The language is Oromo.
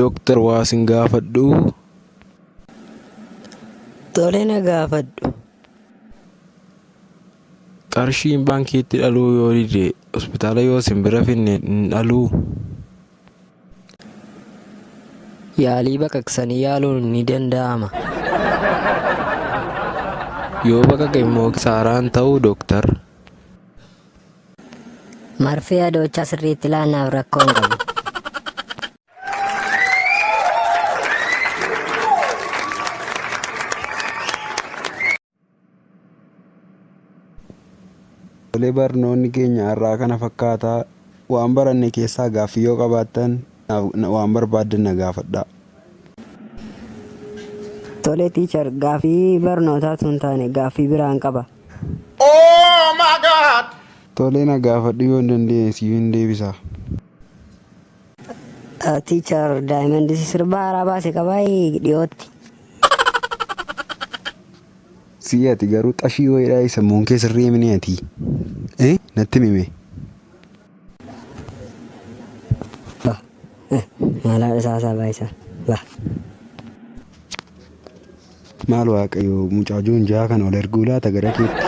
Dooktar waa sin gaafadhuu? Tole na gaafadhu. Qarshiin baankiitti dhaluu yoo dide hospitaala yoo sin bira finne hin dhaluu? Yaalii baqaqsanii yaaluun ni danda'ama. Yoo baqaqe immoo kisaaraa hin ta'uu Dooktar? Marfee adoochaa sirriitti laannaaf rakkoo hin qabu. Tole barnoonni keenya har'aa kana fakkaata. Waan baranne keessaa gaaffii yoo qabaattan waan barbaaddan na gaafadhaa. Tole teacher gaaffii barnootaa tun taane gaaffii biraan qaba. Tole na gaafadhu yoon danda'e siifin deebisa. Teacher Diamond sirba haaraa baase qabaa dhiyootti. Sii ati garuu xashii wayiidhaa sammuun kee sirrii mini ati. Eh natti himi mee. Bah. Maal haadha isaa isaa baay'isaa. Bah. Maal waaqayyo mucaa joonjaa kana ol erguu laata gara keetti.